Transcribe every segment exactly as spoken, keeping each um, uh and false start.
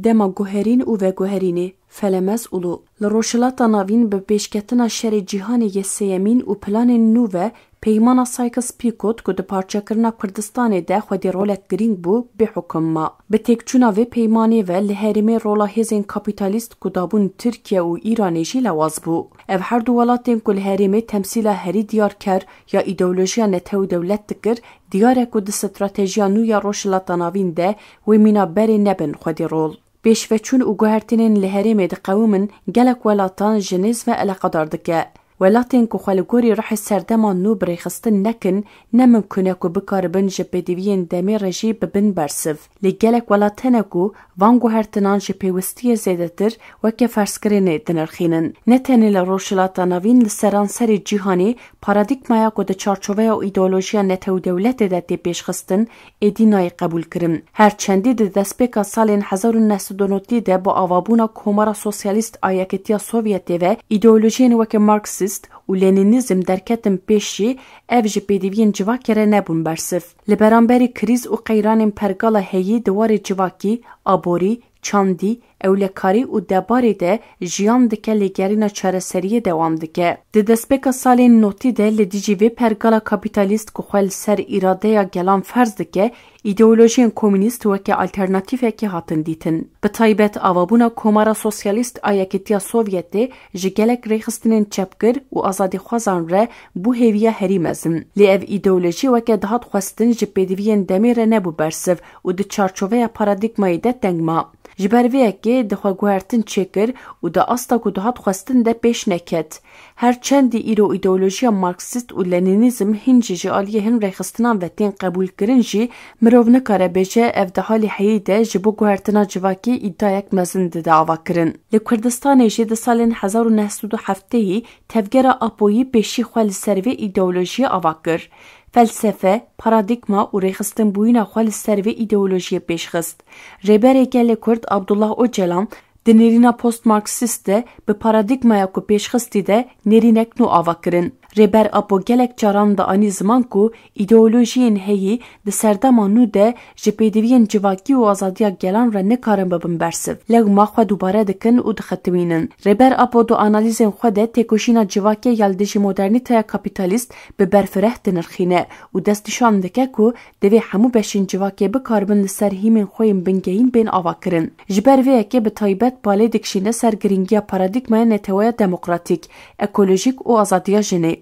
Dema guherîn û veguherînê, Felemez Ulu. Li Rojhilata Navîn bi pêşketina şerê cîhanê yê sêyemîn û planên nû ve peymana Sykes-Picot ku di parçekirina Kurdistanê de xwedî rolek girîng bû, bêhukim ma. Bi têkçûna vê peymanê ve li herêmê rola hêzên kapîtalîst ku dabûn Tirkiye û Îranê jî lewaz bû. Ev her du welatên ku li herêmê temsîla herî diyarker ya îdeolojiya netew û dewlet dikir, diyar e ku di stratejiya nû ya Rojhilata Navîn de wê mîna berê nebin xwedî rol. Pêşveçûn û guhertinên li herêmê diqewimin gelek welatan ji nêz ve eleqedar dike. Welatên ku xwe li gorî ruhê serdema nû bi rêxistin nekin, ne mimkun e ku bikaribin ji pêdiviyên demê re jî bibin bersiv. Lê gelek welat hene ku van guhertinan ji pêwistiyê zêdetir weke ferzkirinê dinirxînin. Ne tenê li Rojhilata Navîn, li seranserê cîhanê paradîgmaya ku di çarçoveya û îdeolojiya netew dewletê de tê pêşxistin, êdî nayê qebûlkirin. Her çendî di destpêka salên hezar û neh sed û notî de bi avabûna Komara Sosyalîst a Yekîtiya Sovyetê ve îdeolojiyên weke Marksîst û Lenînîzm derketin pêş jî, ev ji pêdiviyên civakê re nebûn bersiv. Li beramberî krîz û qeyranên pergala heyî di warê civakî, aborî, çandî, ewlekarî û debarê de jiyan dike, lêgerîna çareseriyê dewam dike. Di destpêka salên notî de li dijî vê pergala kapîtalîst ku xwe li ser îradeya gelan ferz dike, îdeolojiyên komûnîst weke alternatîfekê hatin dîtin. Bi taybet avabûna Komara Sosyalîst a Yekîtiya Sovyetê ji gelek rêxistinên çepgir û azadîxwazan re bû hêviya herî mezin. Lê ev îdeolojî weke dihat xwestin ji pêdiviyên demê re nebû bersiv û di çarçoveya paradîgmayê de teng ma. Ji ber vê yekê di xwe guhertin çêkir û di asta ku dihat xwestin de pêş neket. Her çendî îro îdeolojiya Marksîst û Lenînîzm hîn jî ji aliyê hin rêxistinan ve tên qebûlkirin jî, mirov nikare bêje ev di halê heyî de ji bo guhertina civakî îdiayek mezin dide avakirin. Li Kurdistanê jî di salên hezar û neh sed û heftêyî tevgera Apoyî pêşî xwe li ser vê îdeolojiyê ava kir. Felsefe, paradîgma û rêxistinbûyîna xwe li ser vê îdeolojiyê pêşxist. Rêberê Gelê Kurd Abdullah Ocalan di nêrîna post-Marksîst de bi paradîgmaya ku pêşxistî de nêrînek nû ava kirin. Rêber Apo gelek caran dianî ziman ku îdeolojiyên heyî di serdema nû de ji pêdiviyên civakî û azadiya gelan re nikarin bibin bersiv. Lewma xwe dubare dikin û dixitibînin. Rêber Apo di analîzên xwe de têkoşîna civakê ya li dijî modernîteya kapîtalîst bi berfireh dinirxîne û destnîşan dike ku divê hemû beşên civakê bikaribin li ser hîmên xwe yên bingehîn bên avakirin. Ji ber vê yekê bi taybet balê dikişîne ser girîngiya paradîgmaya neteweya demokratîk, ekolojîk û azadiya jinê.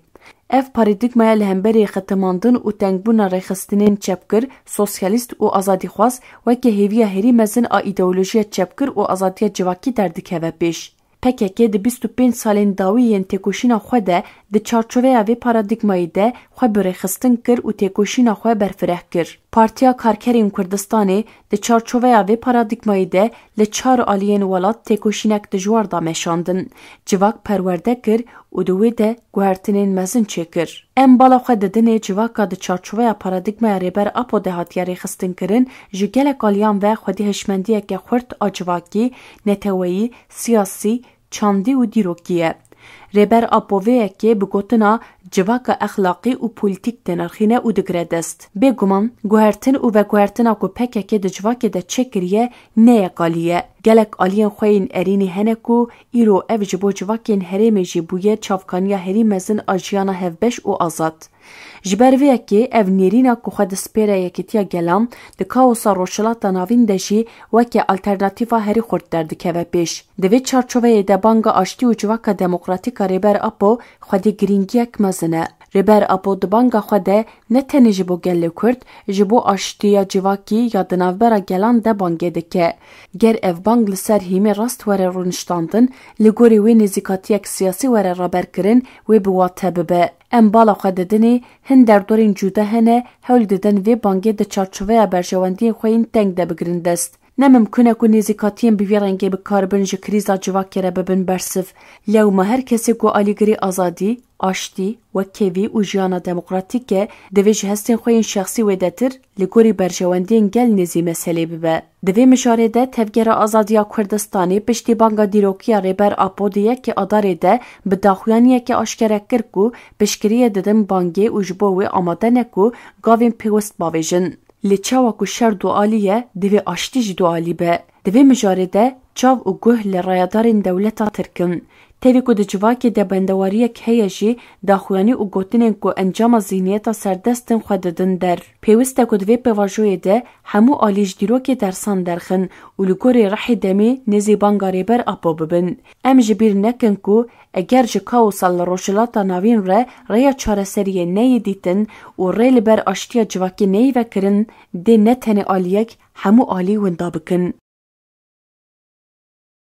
Ev paradîgmaya li hemberî xitimandin û tengbûna rêxistinên çepgir, sosyalîst û azadîxwaz weke hêviya herî mezin a îdeolojiya çepgir û azadiya civakî derdikeve pêş. P K K di bîst û pênc salên dawî yên têkoşîna xwe de di çarçoveya vê paradîgmayî de xwe bi rêxistin kir û têkoşîna xwe berfireh kir. Partiya Karkerên Kurdistanê di çarçoveya vê paradîgmayî de li çar aliyên welat têkoşînek dijwar da meşandin, civak perwerde kir û di wê de guhertinên mezin çêkir. Em bala xwe didinê civaka di çarçoveya paradîgmaya Rêber Apo de hatiye rêxistinkirin, ji gelek aliyan ve xwedî hişmendiyeke xurt a civakî, neteweyî, siyasî, çandî û dîrokî ye. Rêber Apo vê yekê bi gotina civaka exlaqî û polîtîk dinirxîne û digire dest. Bêguman, guhertin û veguhertina ku P K K di civakê de çêkiriye, ne yek alî ye. Gelek aliyên xwe yên erênî hene ku îro ev ji bo civakên herêmê jî bûye çavkaniya herî mezin a jiyana hevbeş û azad. Ji ber vê yekê ev nêrîna ku xwe dispêre Yekîtiya Gelan di kaosa Rojhilata Navîn de jî weke alternatîfa herî xurt derdikeve pêş. Di vê çarçoveyê de banga aştî û civaka demokratîk a Rêber Apo xwedî girîngiyek mezin e. Rêber Apo di banga xwe de ne tenê ji bo gelê Kurd, ji bo aştiya civakî ya di navbera gelan de bangê dike. Ger ev bang li ser hîmê rast were rûniştandin, li gorî wê nêzîkatiyek siyasî were raberkirin, wê bi wate bibe. Em bala xwe didinê, hin derdorên cuda hene, hewl didin vê bangê di çarçoveya berjewendiyên xwe yên teng de bigirin dest. Ne mimkun e ku nêzîkatiyên bi vî rengê bikaribin ji krîza civakê re bibin bersiv. Lewma her kesê ku alîgirî azadî, aştî, wekhevî û jiyana demokratîk e, divê ji hestên xwe yên şexsî wêdetir, li gorî berjewendiyên gel nêzî meselê bibe. Di vê mijarê de Tevgera Azadiya Kurdistanê piştî banga dîrokiya Rêber Apo di yekê Adarê de bi daxuyaniyekê aşkere kir ku piştgiriyê didin bangê û ji bo wê amade ne ku gavên pêwist bavêjin. Lê çawa ku şer dualî ye, divê aştî jî dualî be. Di vê mijarê de çav û guh li rayedarên dewleta Tirk in. Tevî ku di civakê de bendewariyek heye jî, daxuyanî û gotinên ku encama zîhniyeta serdest in xwe didin der. Pêwist e ku di vê pêvajoyê de hemû alî ji dîrokê dersan derxin û li gorî rihê demê nêzî banga Rêber Apo bibin. Em ji bîr nekin ku eger ji kaosa li Rojhilata Navîn re rêya çareseriyê neyê dîtin û rê li ber aştiya civakê neyê vekirin, dê ne tenê aliyek, hemû alî winda bikin.